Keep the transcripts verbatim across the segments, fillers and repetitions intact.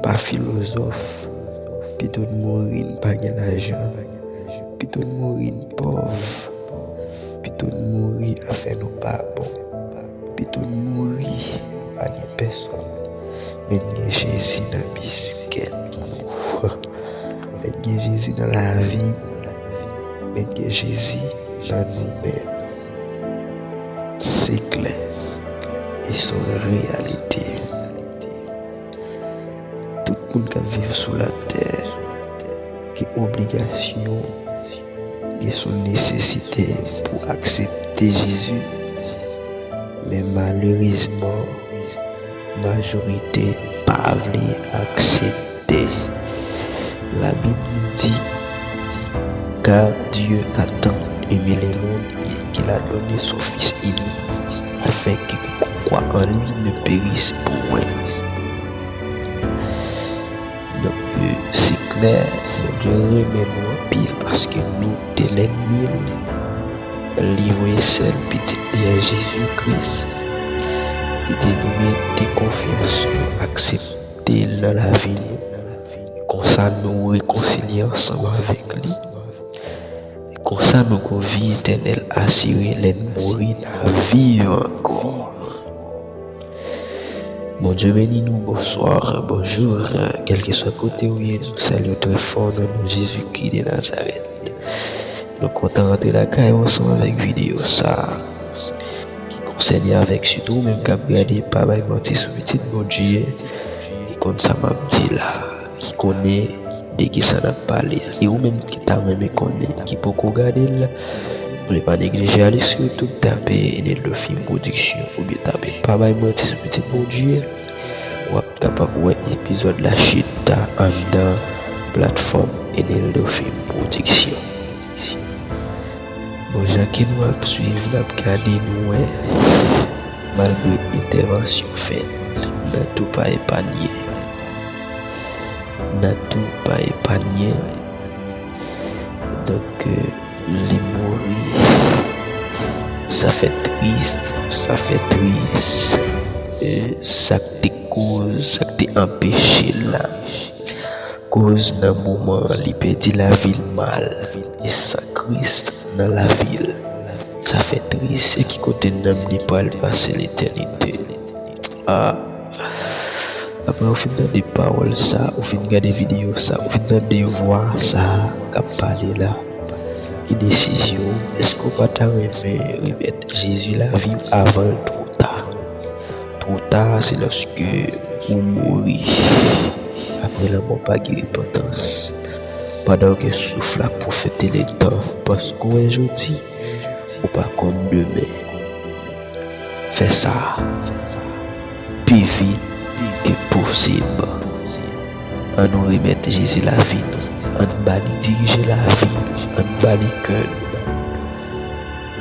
pa filozòf, pito n mouri n pa gen lajan, pito n mouri n pòv, pito n mouri afè nou pa bon, pito n mouri nou pa gen pèsòn, men n gen Jezi nan biskèt nou. Men n gen Jezi nan lavi nou, men n gen Jezi nan nou menm. Se klè, e se yon reyalite. Tout moun k ap viv sou latè gen obligasyon, gen son nesesite pou aksepte Jezi. Men malerezman, majorite pa vle aksepte. Labib nou di, car Dieu a tant aimé le monde et qu'il a donné son Fils unique, afin que quiconque croit en lui ne périsse point. Donk, se klè, Bondye renmen nou anpil paske nou te lènmi l. Li voye sèl pitit li a, Jezi Kris. Li te nou mete konfyans nou, aksepte l nan lavi nou. Konsa nou rekonsilye ansanm avèk li. Konsa nou gen vi etènèl asire, lè n mouri n a viv ankò. Bondye beni nou, bonswa, bonjou, kèlkeswa kote w ye, nou salye w trè fò nan non Jezikri de Nazarèt. Nou kontan rantre lakay ou ansanm avèk videyo sa a ki konsène avèk sitou ou menm k ap gade, pa bay manti sou pitit Bondye, li konn sa m ap di la, ki konnen de kisa n ap pale. E ou menm ki ta renmen konnen, ki poko gade l, vle pa neglije ale sou YouTube, tape Eneldo Film Production, oubyen tape Pa Bay Manti sou Pitit Bondye. W ap kapab wè epizòd la chita anndan platfòm Eneldo Film Production. Bon, jan ke nou ap swiv, n ap gade, nou wè, malgre entèvansyon fèt, Natou pa epanye. Natou pa epanye. Donk, euh, li mouri. Sa fè tris, sa fè tris. E sa k te koz, sa k te anpeche l la. Koz nan moman an, li pèdi lavi l mal. E san Kris nan lavi l. Sa fè tris. E ki kote nanm li pral pase letènite? Ah. Apre ou fin tande pawòl sa, ou fin gade videyo sa, ou fin tande vwa sa k ap pale la, ki desizyon w? Èske w pa ta renmen remèt Jezi lavi w avan l twò ta? Twò ta, se lòske ou mouri. Apre lanmò, pa gen repantans. Pandan w gen souf la, pwofite letan, paske w wè jodi, ou pa konn demen. Fè sa pi vit ke posib. Ann nou remèt Jezi lavi nou. Ann ba li dirije lavi nou. Ann ba li kè nou.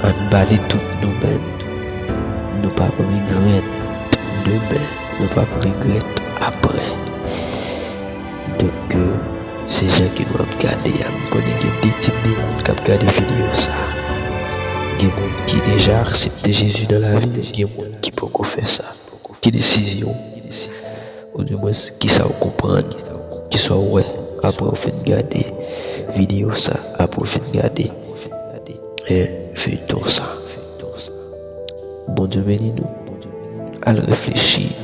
Ann ba li tout nou menm. Nou p ap regrèt demen. Nou p ap regrèt apre. Donk, euh, se jan ke nou ap gade a, m konnen gen de tip de moun k ap gade videyo sa. Gen moun ki deja aksepte Jezi nan lavi l, gen moun ki poko fè sa. Ki desizyon w? Oudimwens, kisa w konprann? Kisa w wè apre w fin gade videyo sa? Apre w fin gade, eh, feyton sa. Bondye beni nou. Al reflechi,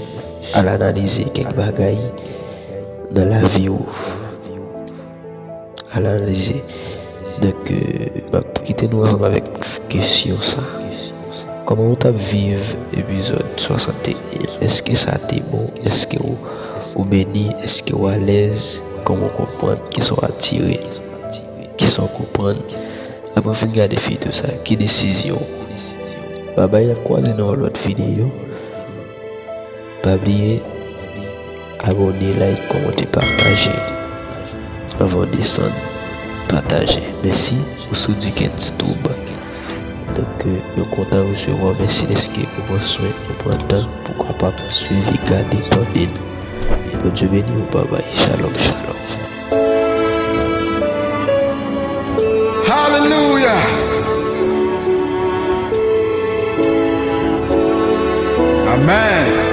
al analize kèk bagay nan lavi w. Al analize. Donk, euh, m ap kite nou ansanm avèk kesyon sa. Kòman ou t ap viv epizòd swasannteyen? Èske sa te bon? Èske ou, ou beni? Èske ou alèz? Kòman w konprann? Kisa w atire? Kisa w konprann? Apre w fin gade feyton sa, ki desizyon w? Babay, n ap kwaze nan yon lòt videyo. Pa bliye abòne, like, kòmante, pataje. Anvan w desann, pataje. Mèsi, ou sou Duckens Tube. Donk, euh, nou kontan resevwa w. Mèsi dèske ou pran swen, ou pran tan pou w kapab swiv e gade, tande nou. Bondye beni w, babay. Shalom, shalom. Hallelujah. Amen.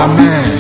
Amèn.